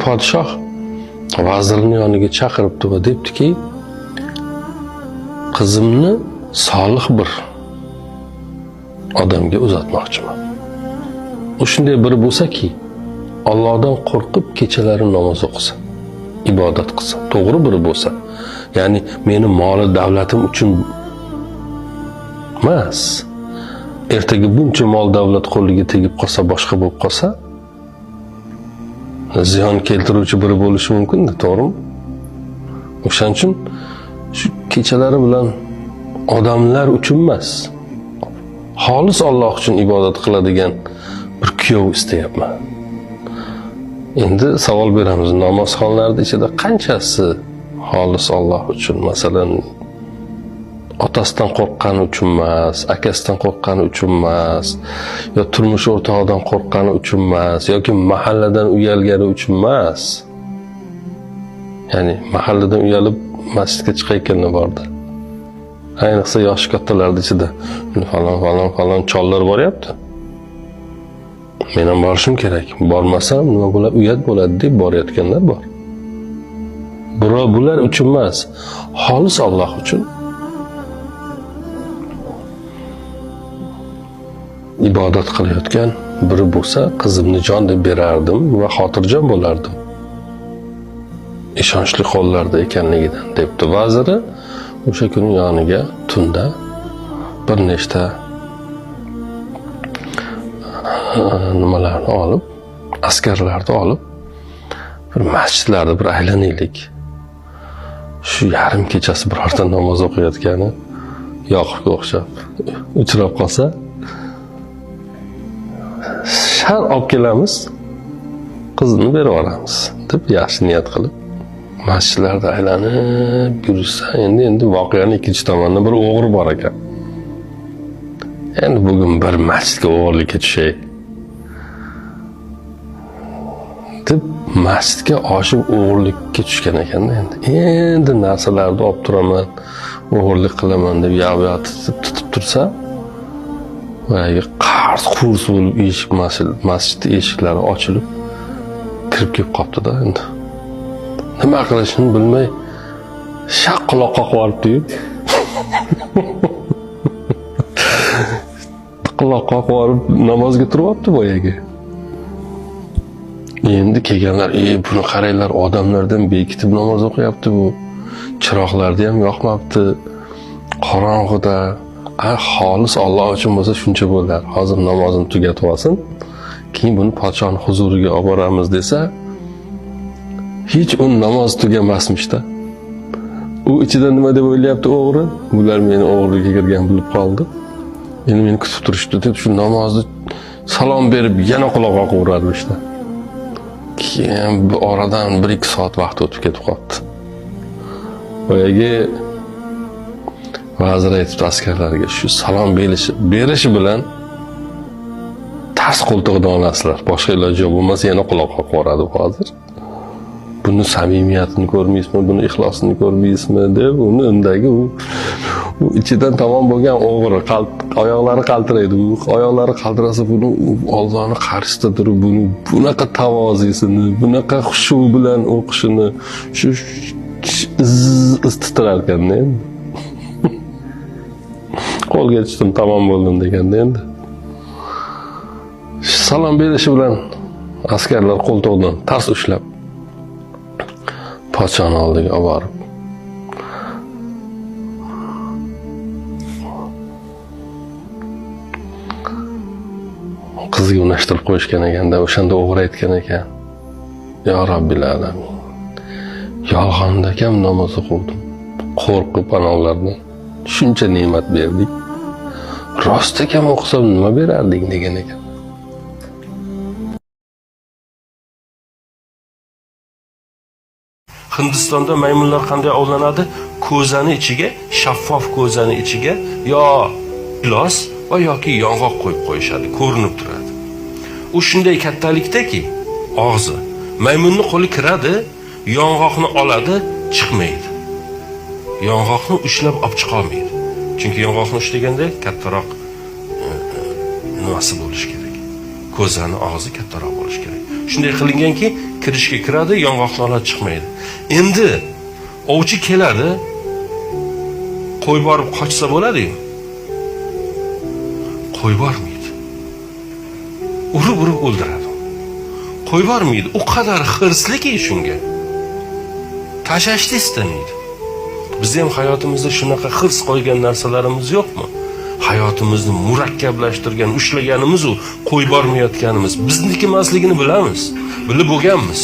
Podshoh vazirni yoniga chaqiribdi va debdiki, qizimni solih bir odamga uzatmoqchiman. U shunday biri bo'lsa-ki, Allohdan qo'rqib kechalari namoz o'qisa, ibodat qilsa, to'g'ri biri bo'lsa, ya'ni meni moli davlatim uchun emas, ertaga buncha mol davlat qo'liga tegib qolsa, boshqa bo'lib qolsa, ziyon keltiruvchi biri bo'lishi mumkin-da, to'g'rimi? O'shaning uchun shu kechalari bilan odamlar uchun emas, xolis Alloh uchun ibodat qiladigan bir kuyov istayapman. Endi savol beramiz, namozxonlarning ichida qanchasi xolis Alloh uchun, masalan, otasidan qo'rqqani uchun emas, akasidan qo'rqqani uchun emas, yo turmush o'rtog'idan qo'rqqani uchun emas, yoki mahalladan uyalgani uchun emas. Ya'ni mahalladan uyalib masjidga chiqayotganlar bordi. Ayniqsa yoshi kattalarning ichida falon falon falon chollar boryapti. Men ham borishim kerak. Bormasam nima bo'ladi, uyat bo'ladi deb borayotganlar bor. Birov bular uchun emas, xolis Alloh uchun ibodat qilayotgan biri bo'lsa, qizimni jon deb berardim va xotirjam bo'lardim. Ishonchli qo'llarda ekanligidan debdi vaziri. O'sha kuni yoniga tunda bir nechta nimalarni olib, askarlarni olib bir masjidlarda bir aylanaylik. Shu yarim kechasi birorta namoz o'qiyotgani Yoqubga o'xshab uchrab qolsa, shar olib kelamiz, qizini berib yuboramiz deb yaxshi niyat qilib masjidlarda aylanib yursa, endi voqeaning ikkinchi tomonida bir o'g'ri bor ekan. Endi bugun bir masjidga o'g'irlikka tushay deb masjidga oshib o'g'irlikka tushgan ekanda. Endi narsalarni olib turaman, o'g'irlik qilaman deb yoq tutib tursa, boyagi qarz qurs bo'lib eshik masjid eshiklari ochilib kirib kelib qopti-da. Endi nima qilishini bilmay shaq quloq qoqib yuboribdi-yu. Quloq qoqib yuborib namozga turyapti boyagi. Endi kelganlar, buni qaranglar, odamlardan bekitib namoz o'qiyapti bu. Chiroqlarni ham yoqmabdi. Qorong'ida, xolis Alloh uchun bo'lsa shuncha bo'lar. Hozir namozini tugatib olsin, keyin buni podshoning huzuriga olib boramiz desa, hech un namoz tugamasmishda. U ichida nima deb o'ylayapti o'g'ri? Bular meni o'g'riga kirgan bilib qoldi. Endi meni kutib turishdi deb shu namozni salom berib yana quloq qoqib urarmishda. Keyin bu oradan 1-2 soat vaqt o'tib ketib qoldi. Boyagi vazir aytibdi askarlarga, shu salom berishi bilan tars qo'ltig'idan olasizlar. Boshqa iloji yo'q, bo'lmasa yana quloq qoqib yuboradi hozir. Buni samimiyatini ko'rmaysizmi, buni ixlosini ko'rmaysizmi deb uni undagi u ichidan tamom bo'lgan o'g'ri oyoqlari qaltiraydi. U oyoqlari qaltirasa buni Allohning qarshisida turib buni bunaqa tavozisini, bunaqa xushu bilan o'qishini shu iz titrar ekanda endi. Qo'lga tushdim, tamom bo'ldim deganda endi. Salom berishi bilan askarlar qo'ltig'idan tars ushlab podshoning oldiga olib borib, qizga unashtirib qo'yishgan ekanda. O'shanda o'g'ri aytgan ekan, yo Robbil alamin, yolg'onda kam namoz o'qirdim, qo'rqib anavlardan shuncha ne'mat berdik, rost kam o'qisam nima berarding degan ekan. Hindistonda maymunlar qanday ovlanadi? Ko'zani ichiga, shaffof ko'zani ichiga yo gilos va yoki yong'oq qo'yib qo'yishadi, ko'rinib turadi. U shunday kattalikdaki, og'zi maymunning qo'li kiradi, yong'oqni oladi, chiqmaydi. Yong'oqni ushlab olib chiqa olmaydi. Chunki yong'oqni ushlaganda kattaroq nimasi bo'lishi kerak. Ko'zani og'zi kattaroq bo'lishi kerak. Shunday qilinganki, Kirishga kiradi, yong'oqni oladi, chiqmaydi. Endi ovchi keladi, qo'y borib qochsa bo'ladi-yu. Qo'y bormaydi. Urib-urib o'ldiradi. Qo'y bormaydi. U qadar hirsliki shunga. Tashlashni istamaydi. Biz ham hayotimizda shunaqa hirs qo'ygan narsalarimiz yo'qmi? Hayotimizni murakkablashtirgan, ushlaganimiz u qo'y bormayotganimiz, bizniki emasligini bilamiz, bilib bo'lganmiz,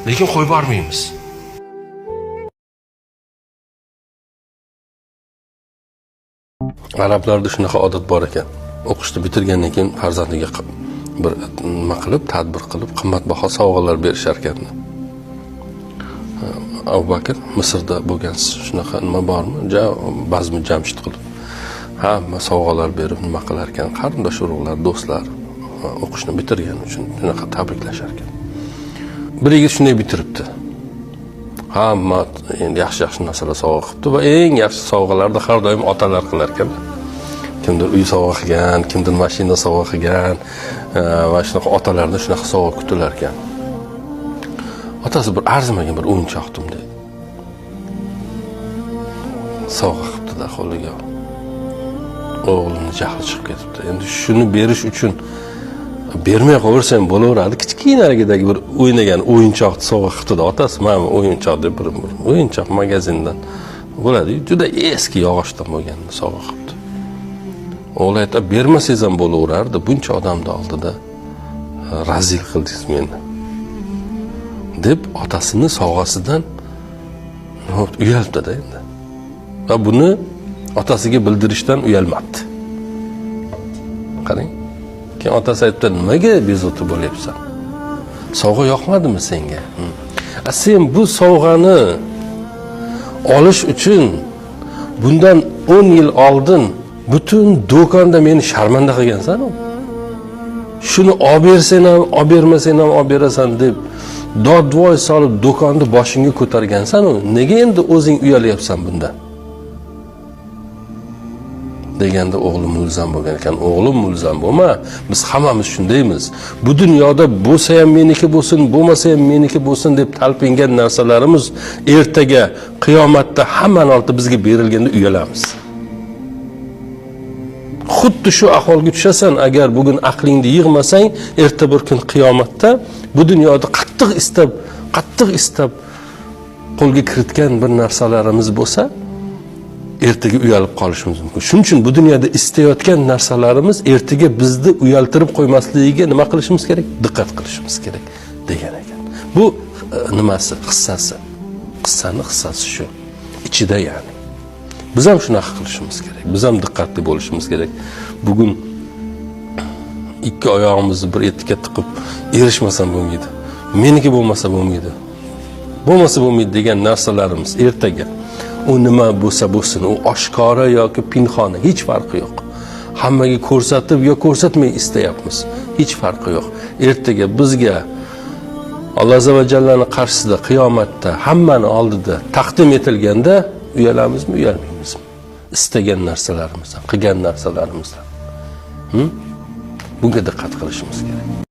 lekin qo'y bormaymiz. Arablarda shunaqa odat bor ekan. O'qishni bitirgandan keyin farzandiga bir nima qilib, tadbir qilib, qimmatbaho sovg'alar berishar ekan. Abu Bakr Misrda bo'lgan shunaqa nima bormi? Bazmi jamshid qilib hamma sovg'alar berib nima qilar ekan, qarindosh urug'lar, do'stlar o'qishni bitirgani uchun shunaqa tabriklashar ekan. Bir yigit shunday bitiribdi. Hamma endi yaxshi-yaxshi narsalar sovg'a qilibdi va eng yaxshi sovg'alarni har doim otalar qilar ekan. Kimdir uy sovg'a qilgan, kimdir mashina sovg'a qilgan va shunaqa otalardan shunaqa sovg'a kutilar ekan. Otasi bir arzimagan bir o'yinchoq dedi. Sovg'a qilibdi-da qo'liga. O'g'lini jahli chiqib ketibdi. Endi shuni berish uchun bermay qo'ysa ham bo'laveradi. Kichkinaligidagi bir o'ynagan o'yinchoqni sovg'a qilibdi-da otasi. Mana bu o'yinchoq deb bir o'yinchoq magazindan bo'ladi. Juda eski yog'ochdan bo'lgan sovg'a qilibdi. O'g'li aytadi, bermasangiz ham bo'laverardi. Buncha odamning oldida razil qildingiz meni. Deb otasini sovg'asidan uyalibdi-da endi. Va buni otasiga bildirishdan uyalmabdi. Qarang. Keyin otasi aytdi, nimaga bezovta bo'lyapsan? Sovg'a yoqmadimi senga? A sen bu sovg'ani olish uchun bundan 10 yil oldin butun do'konda meni sharmanda qilgansan-u. Shuni olib bersang ham, olib bermasang ham olib berasan deb dodvoy solib do'konni boshingga ko'targansan-u, nega endi o'zing uyalyapsan bundan? Deganda o'g'lim mulzam bo'lgan ekan. O'g'lim mulzam bo'lma, biz hammamiz shundaymiz. Bu dunyoda bo'lsa ham meniki bo'lsin, bo'lmasa ham meniki bo'lsin deb talpingan narsalarimiz ertaga qiyomatda hammani oldida bizga berilganda uyalamiz. Xuddi shu ahvolga tushasan agar bugun aqlingni yig'masang, erta bir kun qiyomatda bu dunyoda qattiq istab qo'lga kiritgan bir narsalarimiz bo'lsa, ertaga uyalib qolishimiz mumkin. Shuning uchun bu dunyoda istayotgan narsalarimiz ertaga bizni uyaltirib qo'ymasligiga nima qilishimiz kerak? Diqqat qilishimiz kerak degan ekan. Bu nimasi? Hissasi. Qissaning hissasi shu. Ichida ya'ni. Biz ham shunaqa qilishimiz kerak. Biz ham diqqatli bo'lishimiz kerak. Bugun ikki oyog'imizni bir etikka tiqib erishmasam bo'lmaydi. Meniki bo'lmasa bo'lmaydi. Bo'lmasa bo'lmaydi degan narsalarimiz ertaga u nima bo'lsa bo'lsin, u oshkora yoki pinhona hech farqi yo'q. Hammaga ko'rsatib yo ko'rsatmay istayapmiz. Hech farqi yo'q. Ertaga bizga Alloh azza va jallaning qarshisida qiyomatda hammani oldida taqdim etilganda uyalamizmi, uyalmaymizmi? Istagan narsalarimizdan, qilgan narsalarimizdan. Bunga diqqat qilishimiz kerak.